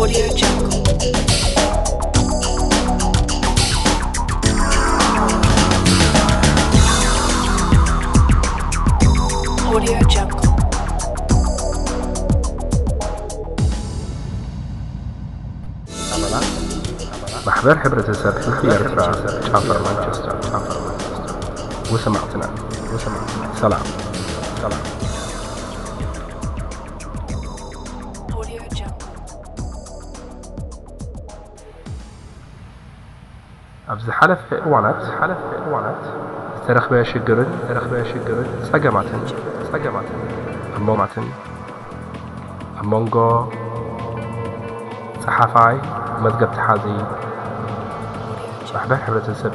Audio Jungle. Audio Jungle. ኣባላት ማሕበር ሕብረተሰብ ህዝቢ ኤርትራ ጫንፈር ማንቸስተር፣ ጫንፈር ማንቸስተር። ወሰማዕትና፣ ወሰማዕትና። ሰላም፣ ሰላም። Audio Jungle. ኣብ ዝሓለፈ እዋናት፣ ዝሓለፈ እዋናት ዝተረኽበ ሽግርን፣ ዝተረኽበ ሽግርን ጸገማትን፣ ጸገማትን፣ እሞማትን ኣብ መንጎ ጸሓፋይ መዝገብ ተሓዚ ማሕበር ሕብረተሰብ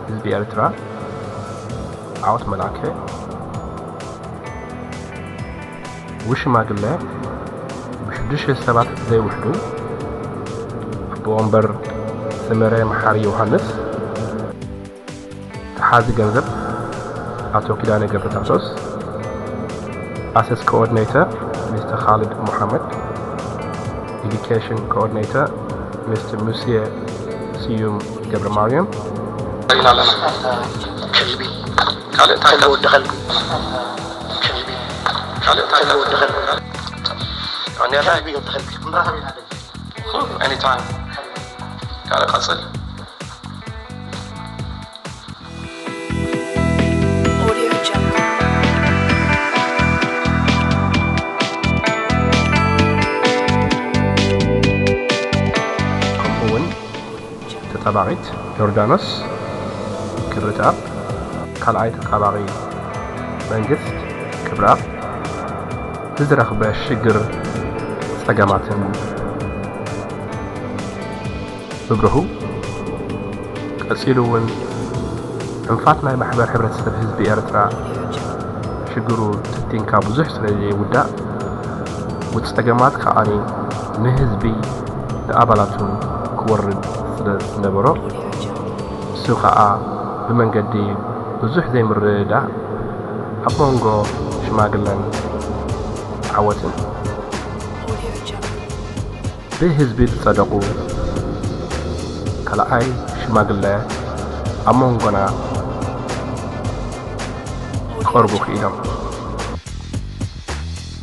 ህዝቢ ኤርትራ ዓወት መላከ፣ ውሽማግለ ብሽዱሽተ ሰባት ዘይውሕዱ ኣቦ ወንበር ሰመረ መሓሪ ዮሃንስ፣ ተሓዚ ገንዘብ ኣቶ ኪዳነ ገብረታሶስ፣ ኣሰስ ኮኦርዲኔተር ሚስተር ካልድ ሙሓመድ፣ ኤዱኬሽን ኮኦርዲኔተር ሚስተር ሙሴ ስዩም ገብረ ማርያም። ኢና ኣለና። ከልቢ። ካልእ እንታይ ከልቢ ወዲ ከልቢ። ከልቢ። ካልእ እንታይ ከልቢ ወዲ ከልቢ። ኣንያታ ከልቢ ወዲ ከልቢ። ክንራኸብ ኢና ደጊ። ኹ፣ ኤኒታይም። ካልእ ቀጽል። Audio Jungle. ከምኡ እውን ተጣባቒት ዮርዳኖስ ክብርትኣብ፣ ካልኣይ ተጣባቒ መንግስት ክብርኣብ፣ ብዝረኽበ ሽግር ጸገማትን ብብርሁ ቀጺሉ እውን ዕንፋት ናይ ማሕበር ሕብረተሰብ ህዝቢ ኤርትራ ሽግሩ ተቲንካ ብዙሕ ስለ ዘይውዳእ፣ ውጽ ጸገማት ከኣ ንህዝቢ ንኣባላቱን ክወርድ ስለ ዝነበሮ፣ እሱ ከኣ ብመንገዲ ብዙሕ ዘይምርድዳእ ኣብ መንጎ ሽማግለን ዓወትን ብህዝቢ ዝጸደቑ ካልኣይ ሽማግለ ኣብ መንጎና ክቐርቡ ክኢሎም።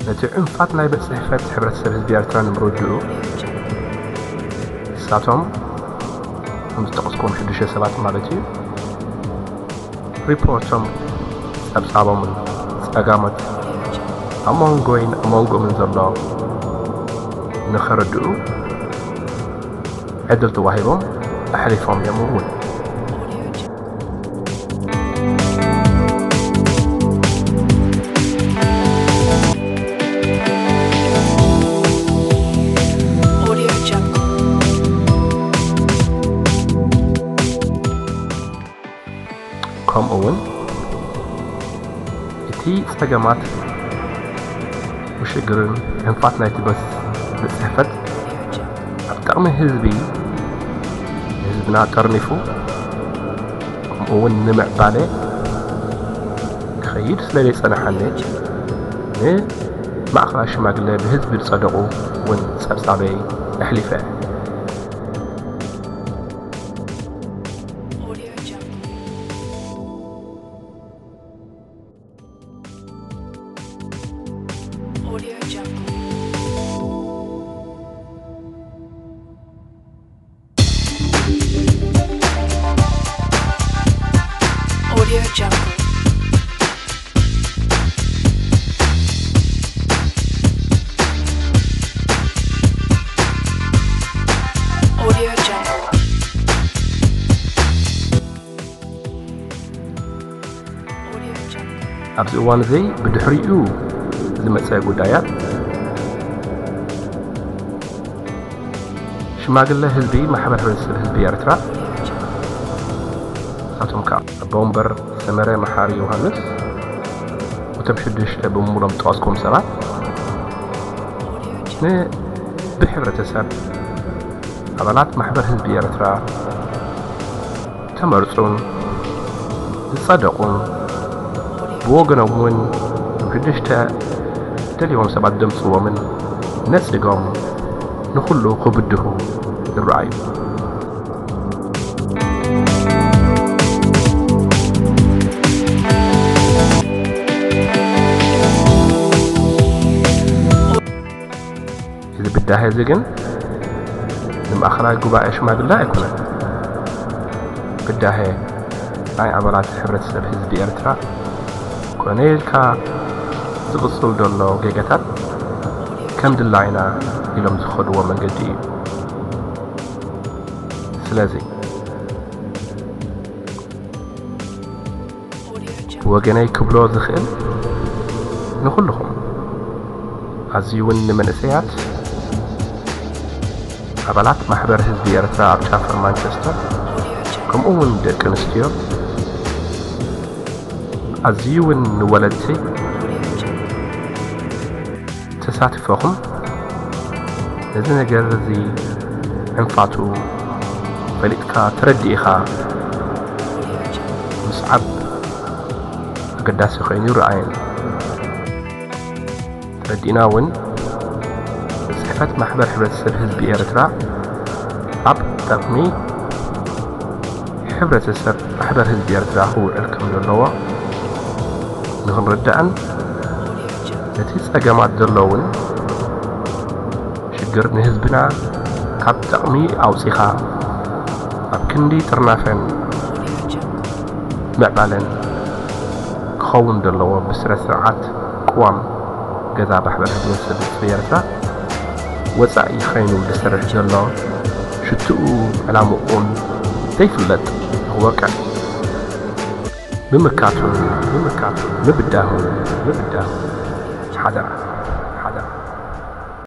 ነቲ ዕንፋት ናይ ቤት ጽሕፈት ሕብረተሰብ ህዝቢ ኤርትራ ንምርድኡ፣ ንሳቶም ከም ዝጠቐስክዎም ሽዱሽተ ሰባት ማለት እዩ፣ ሪፖርቶም፣ ጸብጻቦምን ጸጋሞት ኣብ መንጎይን ኣብ መንጎኦምን ዘሎ ንኸረድኡ ዕድል ተዋሂቦም ኣሕሊፎም እዮም እውን። Audio Jungle. ከምኡ እውን እቲ ጸገማት ውሽግርን ዕንፋት ናይቲ ቤት ጽሕፈት ኣብ ጥቕሚ ህዝቢ፣ ንህዝብና ጠርኒፉ፣ ከምኡ እውን ንምዕባለ ክኸይድ ስለ ዘይጸንሓኒ፣ ንማእከላይ ሽማግለ ብህዝቢ ዝጸደቑ እውን ጸብጻበይ ኣሕሊፈ። Audio Jungle. Audio Jungle. Audio Jungle. Audio Jungle. ኣብዚ እዋን እዚ ብድሕሪኡ ዝመጸ ጉዳያት፣ ሽማግለ ህዝቢ ማሕበር ሕብረተሰብ ህዝቢ ኤርትራ፣ ንሳቶም ከኣ ኣቦ ወንበር ሰመረ መሓሪ ዮሃንስ፣ እቶም ሽዱሽተ ብምሉኦም ዝጠቐስኩም ሰባት፣ ን-፣ ብሕብረተሰብ ኣባላት ማሕበር ህዝቢ ኤርትራ ተመርጹን ዝጸደቑን፣ ብወገኖም እውን ሽዱሽተ ደልዎም ሰባት ደምጽዎምን ነጺጎም ንኹሉ ክብድሁ ይረኣዩ። እዚ ብዳሄ እዚ ግን ንማእኸላይ ጉባኤ ሽማግለ ኣይኮነን። ብዳሄ ናይ ኣባላት ሕብረተሰብ ህዝቢ ኤርትራ ኮነ ኢልካ ዝቕጽል ዘሎ ጌጋታት ከም ድላይና ኢሎም ዝኸድዎ መንገዲ እዩ። ስለዚ ብወገነይ ክብሎ ዝኽእል ንኹልኹም ኣዝዩ እውን ንመንእሰያት ኣባላት ማሕበር ህዝቢ ኤርትራ ኣብ ጫፈር ማንቸስተር ከምኡ እውን ደቂ ኣንስትዮ ኣዝዩ እውን ንወለድቲ ተሳትፎኹም ነዚ ነገር እዚ ዕንፋቱ ፈሊጥካ ተረዲእኻ ምስዓብ ኣገዳሲ ኮይኑ ይረኣየኒ። ተረዲእና እውን ጽሕፈት ማሕበር ሕብረተሰብ ህዝቢ ኤርትራ ኣብ ጥቕሚ ሕብረተሰብ ማሕበር ህዝቢ ኤርትራ ክውዕል ከም ዘለዎ ንኽንርዳእን ነቲ ጸገማት ዘለውን ሽግር ንህዝብና ካብ ጥቕሚ ኣውጺኻ ኣብ ክንዲ ጥርናፈን ምዕባለን ክኸውን ዘለዎ ብስረ ስርዓት ቅዋም ገዛ ማሕበር ህዝቢ ኤርትራ ወጻኢ ኸይኑ ዝሰርሕ ዘሎ ሽትኡ ዕላምኡን ዘይፍለጥ ንኽወቅዕ ብምካቱን ብምካቱን ምብዳሁን ምብዳሁን ሓደራ።